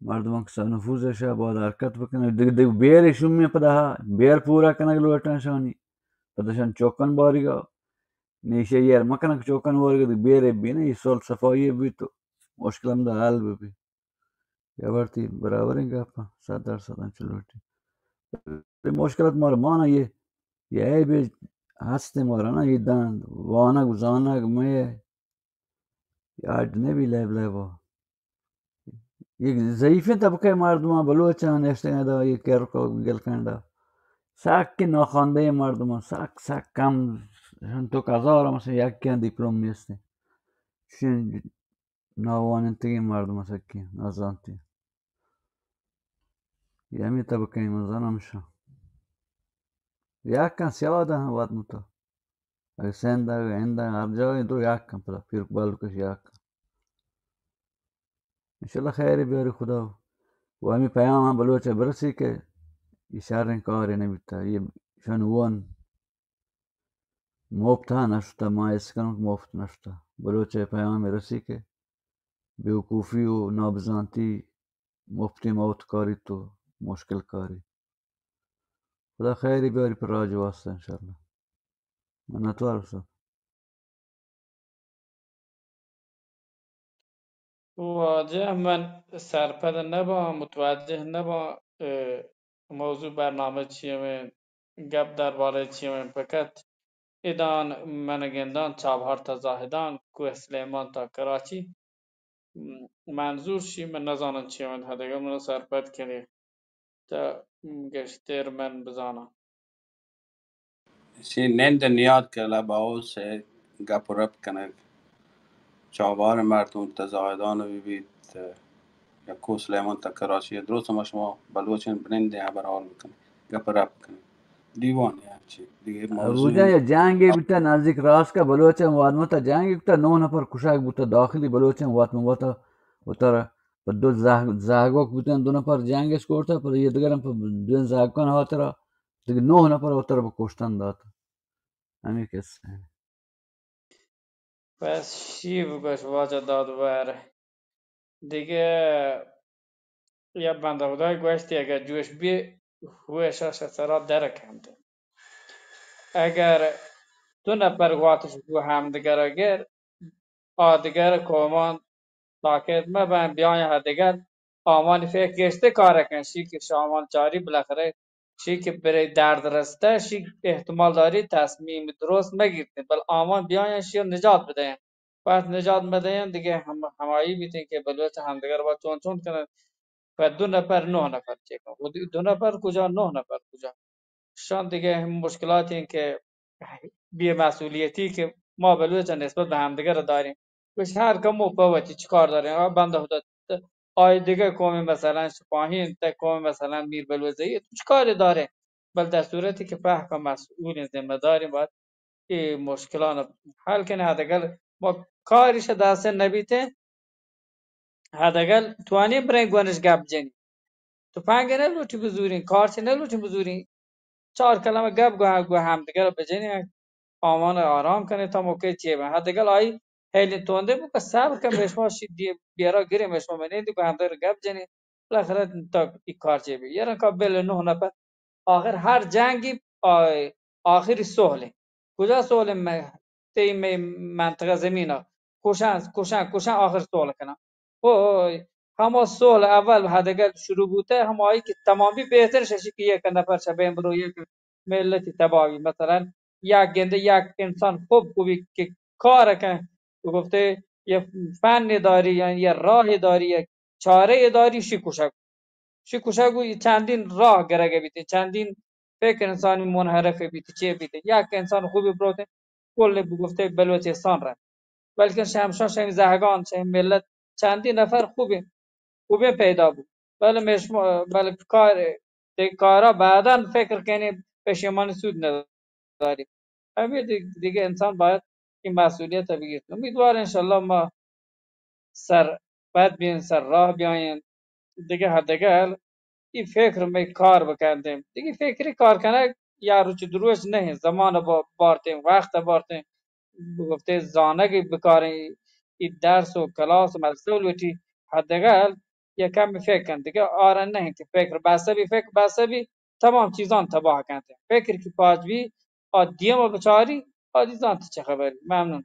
مردماں کسا نفوذ ءَ شہ باید حرکت بکنگ، دگہ دگہ بیر شومی پدا، بیر پورا کنگ لوٹاں شانی، پدا شان چوکن باریگا، نیشہ ایر مکنگ چوکن باریگا، دگہ بیر بی نہ، یہ سول صفائی بی تو مشکل ہم دا حل بی۔ یا ورتی برابریں گپ، صد درصد انچو لوٹی۔ مشکلات مارا مانا یہ، یہ عیب ہستیں مارا نا، یہ دند، وانگ و زانگ میں یاد نبی لیب لیبا۔ یک ضعیفیں طبقہ مردماں بلوچاں نشتگ دا، یہ کرک و گلکنڈا۔ سک ناخواندہ مردماں، سک، سک کم، تو ہزار مثلا یکیاں دیپلوم نیستیں۔ چین ناواننتگیں مردم سکیں، نازانتیں۔ یہ ہمیں طبقہ من زانم شاں۔ یکاں سیاد ہم وت متا۔ اگہ سندھ، اگہ ہند، ہر جاگہ درو یک کن پدا، پھر بلکش یک کن۔ انشاءاللہ خیر بیاری خدا۔ و ہمیں پیام ہم بلوچ برسی کہ یہ شریں کارے نبیتا، یہ شنوان مفت ہا نشتا، ما اس کنوں کہ مفت نشتا۔ بلوچ پیام رسی کہ بیوقوفی و نابزانتی مفتی موت کاری تو مشکل کاری۔ خدا خیری بیاری پر راج واسطہ انشاءاللہ۔ منتوار صاحب۔ واجہ من سرپد نباں، متوجہ نباں، اه، موضوع برنامہ چی ہمیں، گپ دربارہ چی ہمیں، فقط ادان من گندان چابہار تا زاہدان، کوہ سلیمان تا کراچی۔ م-، منظور شی من نزانن چی ہمیں، ہدگہ من سرپد کنی تا گشتر من بزاناں۔ ایشی نند نیاد کلب ہاؤس ء گپ و رپ کنگ، چابہار مردم تا زاہدان بہ بیت، یا کوہ سلیمان تا کراچی، درست ہما شما بلوچیں بنندیں ہبر حال بکنیں، گپ و رپ کنیں۔ دیوان یا چی دیگہ موضوع بوجا یا جنگے بیتا نزدیک راست کا بلوچیں وادمتا جنگے بیتا، نو نفر کشاک بوتا داخلی بلوچیں وادمتا وترا پہ دو زہگ-، زہگوک بوتن، دو نفر جنگ اش کرتا، پر یہ دگرم پہ دوین زہگوکان ہاترا دگہ نوہ نفر وترا پہ کشتن دات۔ ہمیں قصہ ہے۔ بس شی بگوش واجہ دادور۔ دگہ یا بندہ خدای گوشتی اگر جوش بی ہوش اش سرا درکنت۔ اگر دو نفر واتش گو ہمدگر گر آدگر قومان ساکت مبن، بیاین ہدگر آمانی فکر گشتے کار کن، شی کہ شامان چاری بالاخرہ شی کہ برے درد رسته، شی احتمال داری تصمیم درست مگیرتیں، بل آمان بیاین شی نجات بدین۔ وقت نجات مدین دگہ ہم-، ہمایی بیتیں کہ بلوچ ہمدگر با چون چون کنن، و دو نفر نوہ نفر چے کن، و دو نفر کجا، نوہ نفر کجا؟ شان دگہ ہم مشکلات ہیں کہ بے مسئولیتی کہ ما بلوچ نسبت بہ ہمدگر داریں۔ وش ہر کمو پہ وتی چکار داریں، آ بندہ خدا ت-، آئی دگہ قوم مثلاً سپاہی انت، قوم مثلاً میر بلوچ زئی، تو چکار داریں؟ بل در صورتی کہ پہکا مسئول ہیں، ذمہ داریں، باید اے مشکلان حل کنیں۔ حداقل ما کاریش دست نبیتیں، حداقل توانیں بریں گونش گپ جنی۔ تفنگ نہ لوٹی بزوریں، کارچ نہ لوٹی بزوریں۔ چار کلمہ گپ گو، گو ہمدگر بجنیں، آمان آرام کنیں تا موقع چے بن۔ حداقل آئی ہیلیں توندے بکن، صبر کن، مشما شی دی بیارا گریں، مشما منیں دی گو ہمدگر گپ جنیں۔ بالاخرہ تا ای کار چے بی۔ یارن کا بل نوہ نفر۔ آخر ہر جنگی آ-، آخری سہلیں۔ کجا سہلیں؟ مئے، تئی مئے منطقہ زمین ء کشاں، کشاں، کشاں، آخر سول کناں۔ او ہما سول اول حداقل شروع بوتہ، ہمائی کہ تمامی بہتر ششی کہ یک نفر شہ بین برو، یک ملتی تباہ بی۔ مثلاً یک گندے یک انسان خوب خوبی کہ کار کن، تو گفتے یہ فن داری یا یہ راہ داری، یک چارہ داری، شی کشگ۔ شی کشگ و چندین راہ گرگ بیتیں، چندین فکر انسانی منحرف بیت، چے بیت۔ یک انسان خوبی بروتیں، کل بگفتے بلوچستان رہ۔ بلکن شمشان، شمی زہگان، شمی ملت، چندین نفر خوبیں، خوبیں پیدا بود۔ بلے مشما، بلے کار، تے کارا بعداً فکر کنی، پشیمانی سود نداری۔ ہمیں دی-، دیگه انسان باید این مسئولیت بگیرت۔ امیدوار انشاءاللہ ما سر پد بین، سر راہ بیاین۔ دیگه حداقل ای فکر می کار بکندیم۔ دیگه فکری کار کنگ یا روچ دو روچ نہ، زمان با-، بارتیں، وقت بارتیں، بگفتے زانگ بکاریں، ای درس و کلاس و مدرسہ و لوٹی حداقل یک کمی فکر کن، دگہ آرا نہ کہ فکر بس بی، فکر بس بی، تمام چیزان تباہ کنت. فکر کہ پاچ بی، آ دیما بچاری، آ دی زانت چہ خبر. ممنون.